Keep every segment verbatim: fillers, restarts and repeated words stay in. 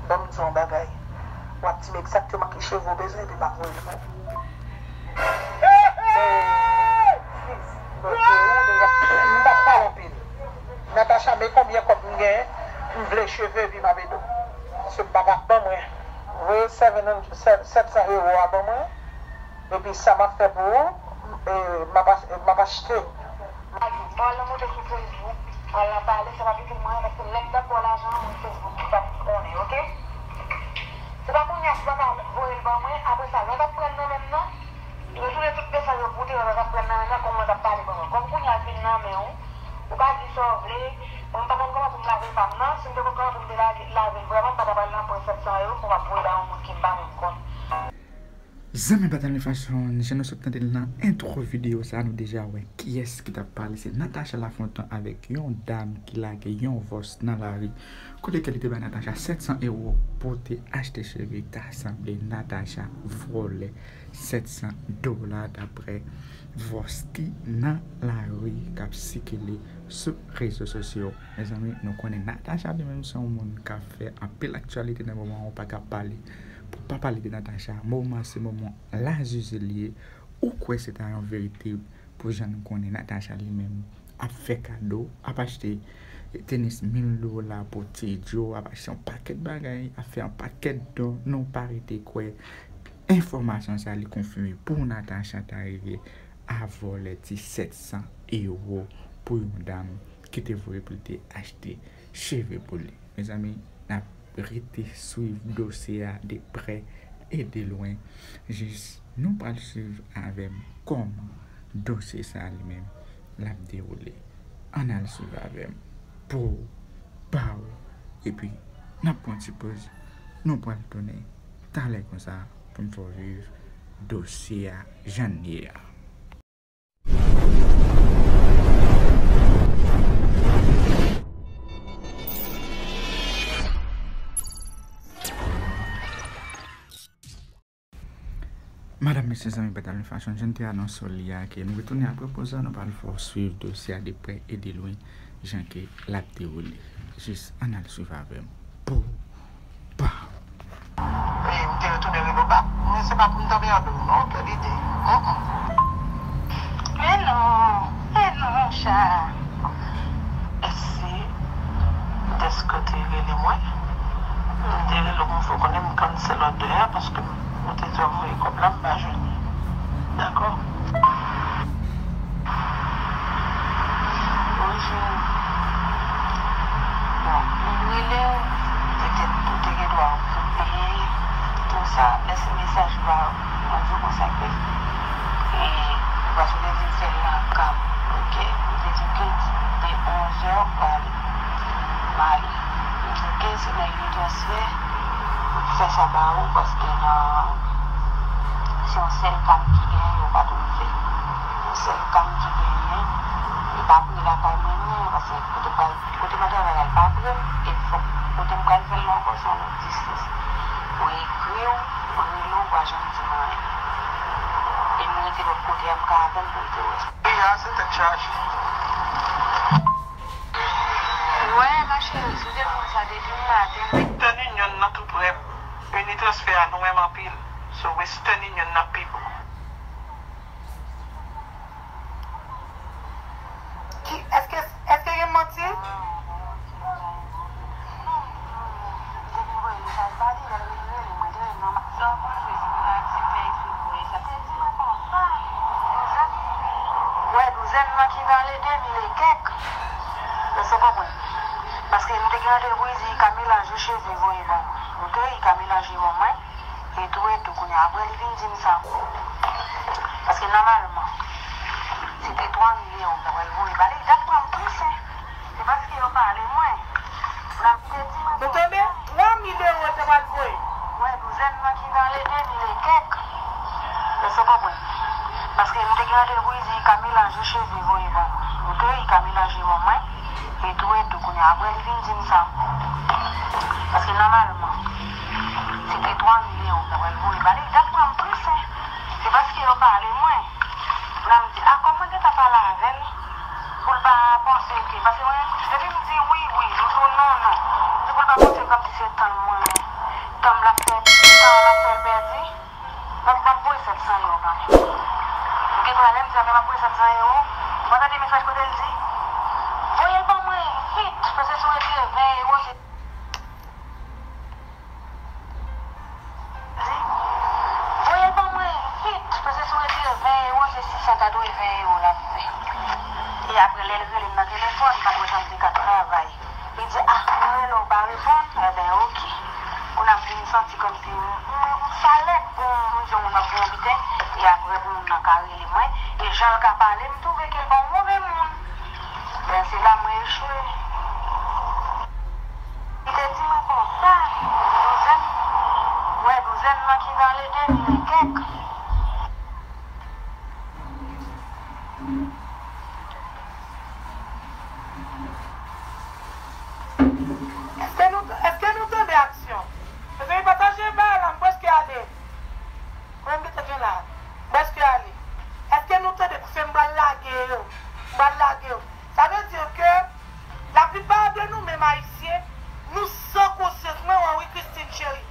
Ban m di w yon bagay. W ap di m egzakteman ki cheve w bezwen, epi m ap voye l pou ou. Men, m p ap pale anpil. Natacha, men konbyen kòb m genyen, m vle cheve, epi m ap ede w. Se m pa ka ban mwen. Voye seven hundred, sèt san ewo a ban mwen. Epi sa m ap fè pou ou, e, m ap ach-, m ap achte. Pral monte sou Facebook, pral la pale, sa pa pete mwen, paske lè m dakò lajan an, moun Facebook ki p ap konnen, oke? Se pa kounye a si w pa ka voye l ban mwen, apre sa, lè w t ap pran l nan men m nan, retounen tout mesaj yo pou w te wè lè w t ap pran l nan men m nan, kòman w t ap pale ban mwen. Kòm kounye a l vin nan men w, ou ka di sa w vle, mwen m pa konn kòman pou m lave pa m nan, si m te konn kòman pou m te lave, lave l vrèman, m pa ta pral nan pran sèt san ewo pou m ap voye ba yon moun ke m pa menm konn. Zanmi Batalyon Fashion, jan nou sot tande l nan entwo videyo sa, nou deja wè kiyès ki t ap pale. Se Natacha Lafontant avèk yon dam ki lage yon vòs nan lari, kote ke li te bay Natacha sèt san ewo pou te achte cheve. Ta sanble Natacha vòlè sèt san dola, daprè vòs ki nan lari k ap sikile sou rezo sosyo. Mezanmi, nou konnen Natacha li menm se yon moun k ap fè anpil aktyalite nan moman an, ou pa ka pale pou pa pale de Natacha. Moman an se moman lazuze li ye. Ou kwè se ta yon verite pou jan nou konnen Natacha li menm ap fè kado, ap achte tenis mil dola pou Ti Joe, ap achte yon pakèt bagay, ap fè yon pakèt don. Nou pa rete kwè enfòmasyon sa li konfime pou Natacha ta rive a vòlè ti sèt san ewo pou yon dam ki te voye pou l te achte cheve pou li. Mezanmi, n ap rete swiv dosye a de prè e de lwen. Jis nou pral swiv avè m kòman dosye sa a li menm l ap dewoule. Ann al swiv avè m pou w, pa w, epi n ap pran ti poz, nou pral tounen talè konsa pou n fè w viv dosye a jan l ye a. Madanm, mesye, zanmi Batalyon Fashion, jan n te anonse w li a, ke nou retounen apre poz la, nou pral fè w swiv dosye a de prè e de lwen, jan ke l ap dewoule. Jis ann al swiv avè m. Pou pa. E m te retounen rele w bak, men se pa pou m t anmède w non, ke lide. Mm, mm. Men non, men non, Cha. Èske dèske w te rele mwen? M te rele w pou m fè w konnen m cancel òdè a paske ou te di w ap voye kòb la, m pa jwenn li. Dakò? Bonjou. Bon, m rele w, petèt ou te gen dwa ou peye, tout sa, lèse mesaj pa ou, mwen di w konsa ke, e, paske ou te di m fè l nan kab, oke? Ou te di w ke de onzè ou prale. M ale. M di w ke se nan yon transfè, m fè sa ba ou, paske nan, se yon sèl kab ki genyen, yo pa t ouvè. Yon sèl kab ki genyen, e pa pre lakay mwen non, paske kote pral, kote mwen travay la, l pa pre m, e fòk kote m pral fè l la ankò, se yon lòt distans. Mwen ekri w, mwen rele w, ou pa janm di m anyen. E m rete lòt kote a, m ka atann pou l te wè. Peyi a se tèt chaje. Wè, ma chérie, si w te konn sa depi maten. Western Union nan tou prè m. Unitransfer a lwen m anpil. So Western Union nan pi bon. Ki, èske, èske gen manti? Wè, douzèn nan ki nan le de mil e kèk. Èske w konprann? Paske m te gen randevou, li di li ka melanje cheve voye ban mwen. Oke, li ka melanje ban mwen. E tou, e tou, kounye a, apre li vin di m sa. Paske nòmalman, se te twa mil ewo m ta pral voye ba li. Dat pran m tou sen. Se paske yo pale mwen. N ap te di mwen. Ou tande? Twa mil ewo te pral voye. Mwen, douzèn nan ki nan le de mil e kèk. Èske w konprann? Paske m te gen randevou, li di li ka melanje cheve voye ban mwen. Oke, li ka melanje ban mwen. E tou, e tou, kounye a, apre li vin di m sa. Paske nòmalman, se te twa mil ewo m ta pral voye ba li. Dat pran m tou sen. Se paske yo pale mwen. Nan m di, a, kòm mwen gentan pale avè l, pou l pa panse ke, paske mwen, depi m di wi, wi, m di w non, non, m di pou l pa panse kòmsi se tan l mwen, Fanm la fè tan, l ap fè l pèdi. Mwen m voye sèt san ewo kanmenm. Ou gen dwa lè m di avè m ap voye sèt san ewo, mwen tande mesaj kote l di, voye l ban mwen vit, paske si w retire ven ewo, se di, voye l ban mwen vit, paske si w retire ven ewo, se sis san katreven ewo l ap fè. E apre, lè l rele m nan telefòn, m pa t wè sa m te ka travay. Li di, ah, mwen rele w pa reponn, enben, oke. Kounye a m vin santi kòmsi m, m, m salèt pou m di yon moun ap voye yon biten, e apre pou moun nan ka rele mwen, e jan l ka pale, m twouve ke l pa yon move moun. Ben, se la mwen echwe. Li te di mwen konsa, douzèn, wè, douzèn nan ki nan le de mil e kèk. Èske nou, èske nou tande aksyon? Mezanmi, pataje bagay la, m prèske ale. Konbyen m gentan gen la? M prèske ale. Èske nou tande? Paske m pral lage yo. M pral lage yo. Sa vle di ke laplipa de nou menm Ayisyen, nou san konsyans. Mwen wè wi, Christine cheri.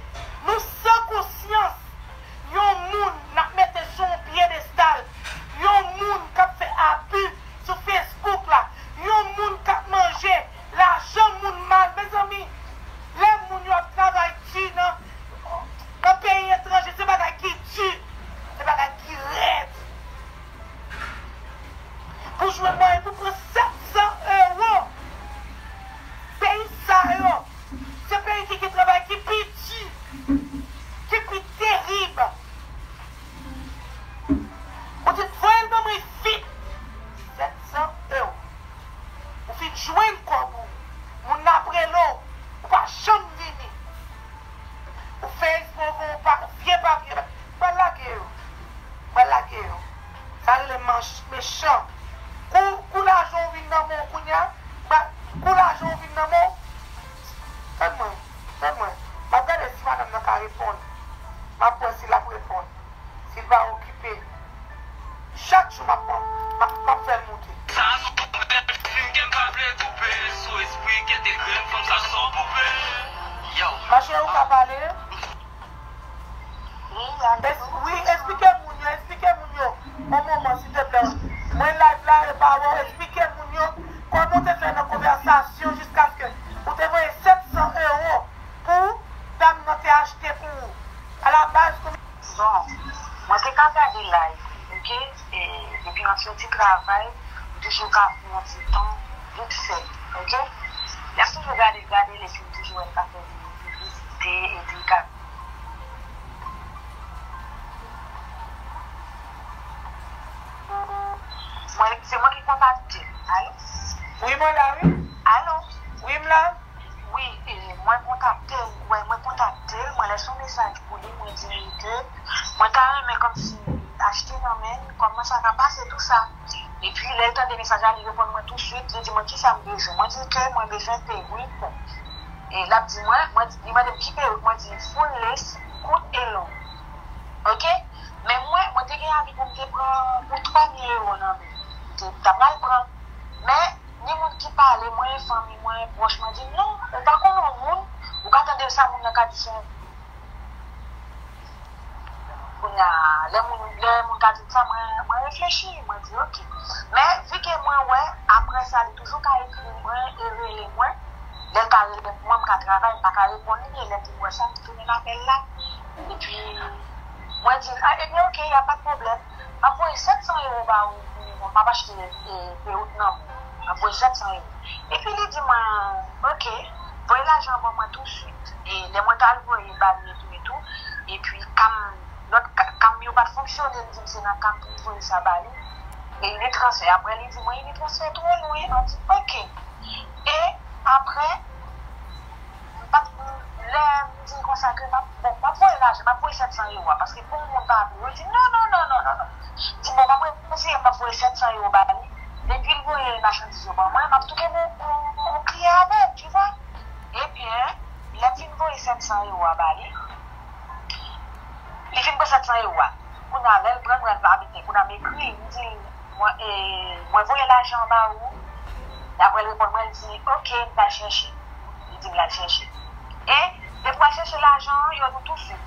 Nou san konsyans. Yon moun n ap mete sou yon pyedestal. Yon moun k ap fè abi sou Facebook la. Yon moun k ap manje lajan moun mal. Mezanmi, lè moun yo ap travay di nan, nan peyi etranje, se bagay ki di, se bagay ki rèd. Pou jwenn mwayen pou pran sèt san ewo. Peyi sa yo, se peyi ki gen travay ki pi di, ki pi terib. Ou di, voye l ban mwen vit. Sèt san ewo. Ou fin jwenn kòb ou. Moun nan ap rele w, ou pa janm vini. Ou fè espre w gen yon pa, vye papye. Mwen lage yo. Mwen lage yo. Sa rele manch, mechan. Kou, kou lajan w vin nan men w kounye a, ba, kou lajan w vin nan men w, tann mwen, tann mwen. M ap gade si madanm nan ka reponn. M ap wè si l ap reponn. Si l pa okipe, chak jou m ap, m ap, m ap fè l moute. Sa sou bèl fim ke m pa vle koupe. Sou espri ke te kreye m, fanm sa sou poupe. Yo. Mache, ou ka pale? Es-, wi, esplike moun yo, esplike moun yo. Yon moman, silteplè. Mwen live la, e pa wè w, esplike moun yo kòman w te fè nan konvèsasyon jiskaske ou te voye sèt san ewo pou dam nan te achte pou ou. Alabaz, konbyen? Bon, mwen te ka gade live, oke? E depi m ap soti travay, m toujou ka pran yon ti tan, vit fè, oke? Lè m toujou gade, gade, lè fim toujou wè l ka fè piblisite, epi l ka Mwen, se mwen ki kontakte l. Alo? Wi, mwen la, wi. Alo? Wi, m la. Wi, e, mwen kontakte l, wi, mwen kontakte l, mwen lese yon mesaj pou li, mwen di li ke mwen ta renmen kòmsi achte nan men l, kòman sa ka pase, tou sa. Epi, lè l tande mesaj la, li reponn mwen touswit, li di mwen kisa m bezwen. Mwen di ke mwen bezwen perik. E l ap di mwen, mwen di, li mande m ki perik, mwen di full lace, kout e long. Oke? Men mwen, mwen te gen avi pou m te pran pou twa mil ewo nan men. M te, m ta pral pran. Men, ni moun ki pale mwen, fanmi mwen, pwòch mwen, di m, "Non, ou pa konn yon moun, ou ka tande sa moun nan ka di sou yon." Kounye a, lè moun, lè moun ka di m sa, mwen, mwen reflechi, mwen di, "Oke." Men, vi ke mwen wè, apre sa, li toujou ka ekri mwen e rele mwen. Lè l ka rele mwen, m ka travay, m pa ka reponn li, e lè m vin wè sa, m tounen apèl la. Epi, mwen di l, "A, ebyen, oke, y a pa de pwoblèm. M ap voye sèt san ewo ba ou, pou m ap achte, e, perik nan men w. M ap voye sèt san ewo." Epi li di mwen, "Oke, voye lajan an ban mwen touswit." E lè mwen t al voye ba li etou, etou, epi ka m, lòt ka, ka m yo pa t fonksyone, li di m se nan ka m pou m voye sa ba li. E li transfè. Apre li di mwen, "Li transfè twò lwen." Mwen di, "Oke." E apre, m pa t, lè m di l konsa ke m ap, bon, m ap voye lajan, m ap voye sèt san ewo a, paske pou moun pa vle, yo di, "Non, non, non, non, non, non." Di, "Bon, m ap retire, m ap voye sèt san ewo ba li. Depi l voye machandiz yo ban mwen, m ap tou kenbe yon, yon kliyan avè l, tu vois." Ebyen, lè m fin voye sèt san ewo a ba li, li fin pran sèt san ewo a. Kounye a, lè l pran, mwen pa abite. Kounye a, m ekri l, m di l, "Mwen, e, mwen voye lajan an ba ou." E apre, l reponn mwen, l di, "Oke, m pral chèche." Li di m l al chèche. E, depi w al chèche lajan an, yo pou tousuit.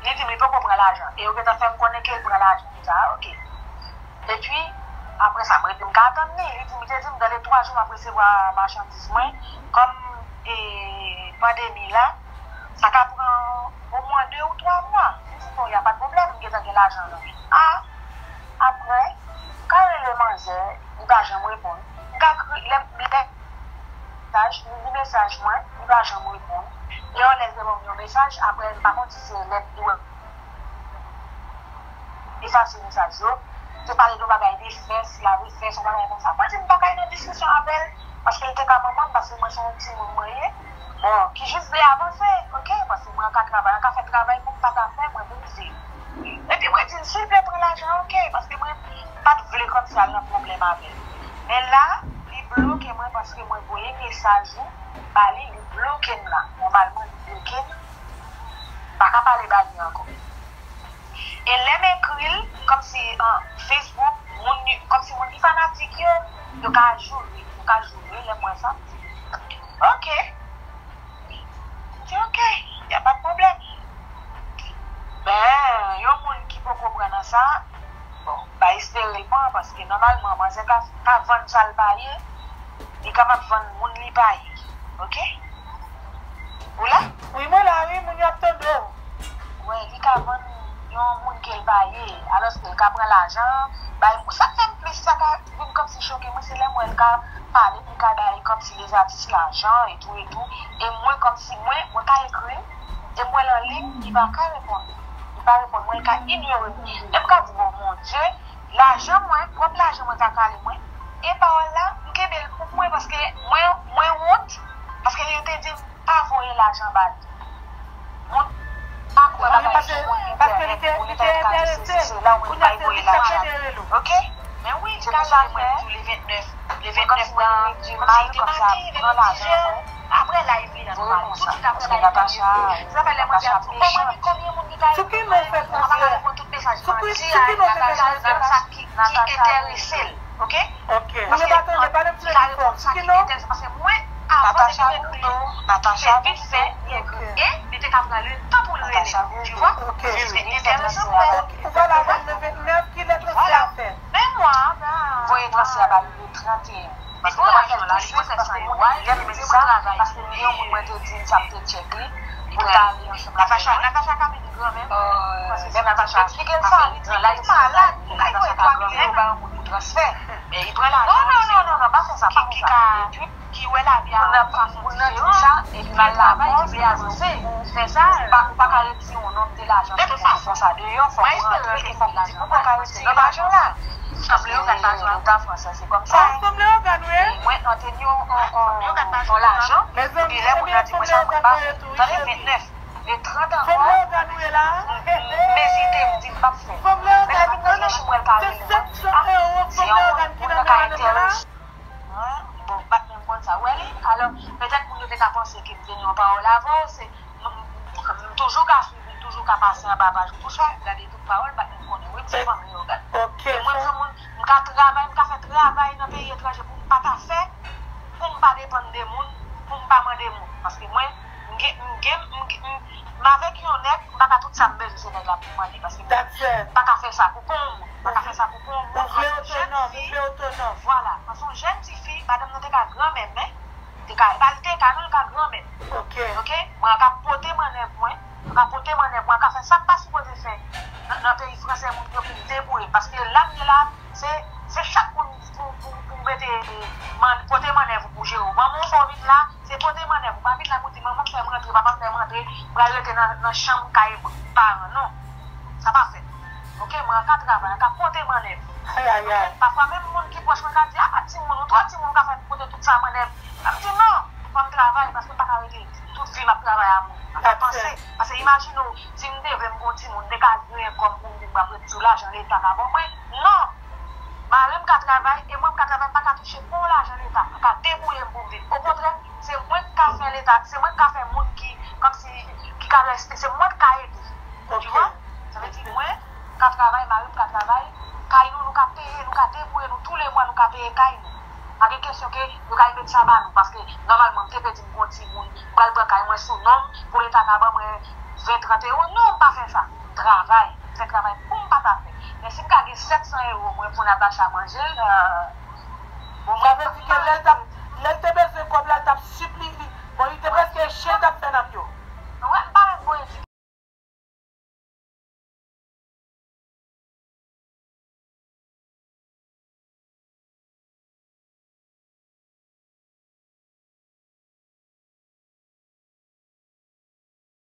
Li di m li poko pran lajan. E yo gentan fè m konnen ke l pran lajan. M di, a, oke. Epi, apre sa, mwen rete m ka atann li. Li di, li te di m, "Dans les twa jou, m ap resevwa machandiz mwen." Kòm, e, pandemi la, sa ka pran omwen de ou twa mwa. M di, "Bon, y a pa de pwoblèm, m gentan gen lajan nan men." A, apre, m ka rele manzè, li pa janm reponn. M ka kri-, lè, lè, mesaj, li li mesaj mwen, li pa janm reponn. E yon lè l te ban m yon mesaj, apre m pa konn si se lèt li wè efase mesaj yo. Te pale de yon bagay de fès, lave fès, yon bagay konsa. Mwen di m pa ka nan diskisyon avè l, paske l te ka manman m, paske mwen se yon timoun mwen ye. Bon, ki jis vle avanse, oke, paske mwen ka travay, an ka fè travay pou m pa ta fè, mwen vin di. Epi mwen di l, si l vle pran lajan, oke, paske mwen pa t vle kòmsi al nan pwoblèm avè l. Men la, li bloke mwen paske mwen voye mesaj ou ba li, li bloke m la. Nòmalman, li bloke m. M pa ka pale ba li ankò. E lè m ekri l, kòmsi an Facebook, moun, kòmsi moun ki fanatik yo, yo ka joure, yo ka joure, lè m wè sa, m di, oke. M di, oke, y a pa de pwoblèm. Ben, yon moun ki poko pran nan sa, bon, m pa espere l pran, paske nòmalman, manzè ka, ka vann sa l pa ye, li kapab vann moun li pa ye. Oke? Ou la? Wi, mwen la, wi, moun yo ap tande w. Wè, li ka vann yon moun ke l pa ye, alòske l ka pran lajan, bay moun. Sa k fè m plis, sa ka vin kòmsi choke mwen, se lè m wè l ka pale, li ka bay kòmsi lèzatis lajan, etou, etou. E mwen, kòmsi mwen, mwen ka ekri l, e m wè l an liy, li pa ka reponn. Li pa reponn mwen, li ka inyore m. E m ka di, bon, Bondye, lajan mwen, pwòp lajan mwen t ap rale mwen. E pawòl la, m kenbe l pou mwen, paske mwen, mwen wont, paske yo te di m pa voye lajan ba li. Moun pa kwè bagay yo sou entènèt, pou li ta entèese, se la mwen pa voye lajan. Oke? Men wi, se pou sa mwen di w le vennèf, le vennèf nan, kòmsi te maten, le vennèf, apre live li an, nou pale. Tout moun apre live li an, se sa fè lè mwen di a, bon, mwen, konbyen moun ki ka ekri mwen, mwen pa ka reponn tout mesaj manti a, Natacha, Natacha ki, ki enterese l. Oke? Paske, ki ka reponn sa ki enterese, paske mwen, avan de vin ekri, se vit fè, li ekri. E li te ka pran le tan pou l rele. Tu vois? Se enterese pou mwen. Ou va la vin le vennèf, ki lè transfè a fèt? Menm mwa, voye transfè a ba li le trannteyen. Paske li pa fè l touswit, paske moun, lè m di sa, paske m gen yon moun mwen te di m sa m te tchèk li, pou l ta ale ansanm avèk mwen. Natacha ka vin granmè m. Paske si Natacha eksplike l sa, li di li malad, li bay twa milyon, li ba yon moun pou transfè. Men li pran lajan, non, non, non, non, non, pa fè sa, pa fè sa. Ki, ki ka, ki wè lavi a yon fason diferan, ki vle travay, ki vle avanse, fè sa, ou pa, ou pa ka retire yon nonm de lajan, de tout fason, sa deyò, fòk ou rantre, e fòk ou di, pou mwen ka retire lajan la. Sanble yo gad pa jwenn. Nan franse, se kòmsa. Sanble yo gad, wi. E mwen, an te gen yon, yon, yon, yon lajan, epi lè moun nan di mwen sa, mwen pa fè. Tande, vennèf, le trant ankò, m ezite, m di m p ap fè. Men lè m reflechi, m wè l ka rele mwen, m di, a, se yon moun, moun nan ka enterese. Bon, m pa t menm konn sa. Ou wè li? Alò, petèt moun yo te ka panse ke m te gen yon pawòl avè w, se, m, m, m toujou ka swiv ou, m toujou ka pase anba paj ou, tousa, gade tout pawòl, m pa t menm konnen. Wi, m se fanmi yo gad. E mwen, m se moun, m ka travay, m ka fè travay nan peyi etranje pou m pa ta fè, pou m pa depann de moun, pou m pa mande moun. Paske mwen, m gen, m gen, m gen, m, m avèk yon nèg, m pa ka tout sa m bezwen se nèg la pou m mande, paske m pa ka fè sa pou kont mwen, m pa ka fè sa pou kont mwen. Ou vle otonòm, ou vle otonòm. Vwala, paske yon jèn tifi, madanm nan te ka granmè m, men, te ka, e pa li te ka, non, li ka granmè m. Oke. Oke? Mwen ka pote mannèv mwen, mwen ka pote mannèv mwen, mwen ka fè sa m pa sipoze fè nan, nan peyi franse moun yo pou m debouye m, paske la m ye la, se, se chak moun pou, pou, pou mete, man, pote mannèv ou pou jere w. Manman w fè w vin la, se pote mannèv ou. Pa vin la pou di, "Manman m fè m rantre, papa m fè m rantre, m pral rete nan, nan chanm kay paran." Non. Sa pa fèt. Oke, mwen an ka travay, an ka pote mannèv. Ayayay. Pafwa menm moun ki pwòch mwen ka di, "A, timoun, ou twò timoun, ou ka fè pote tout sa mannèv." M ap di, "Non, fò m travay, paske m pa ka rete tout vi m ap travay a moun." M ap panse. Paske imajine w, si m te vle m gon timoun, m te ka griyen kò m pou m di m ap ret sou lajan Leta ka ban mwen. Non! Mari m ka travay, e mwen m ka travay, m pa ka touche pou yon lajan Leta. M ka debouye m pou m viv. Okontrè, se mwen k ka fè Leta, se mwen k ka fè moun ki, kòmsi, ki ka reste, se mwen k ka ede. Tu vois? Sa vle di, mwen, m ka travay, mari m ka travay, kay nou, nou ka peye, nou ka debouye nou, tou le mwa nou ka peye kay nou. Pa gen kesyon ke yo ka met sa ba nou, paske nòmalman, m te pèdi m gon timoun, m pral pran kay mwen sou non m pou leta ka ban mwen ven trant ewo. Non, m pa fè sa. M travay. M fè travay pou m pa ta fè. Men si m ka gen sèt san ewo mwen pou Natacha manje, euh, bon, Sa vle di ke lè l t ap, lè l te bezwen kòb la, l t ap sipliye. Bon, li te prèske chen l t ap fè nan pye w.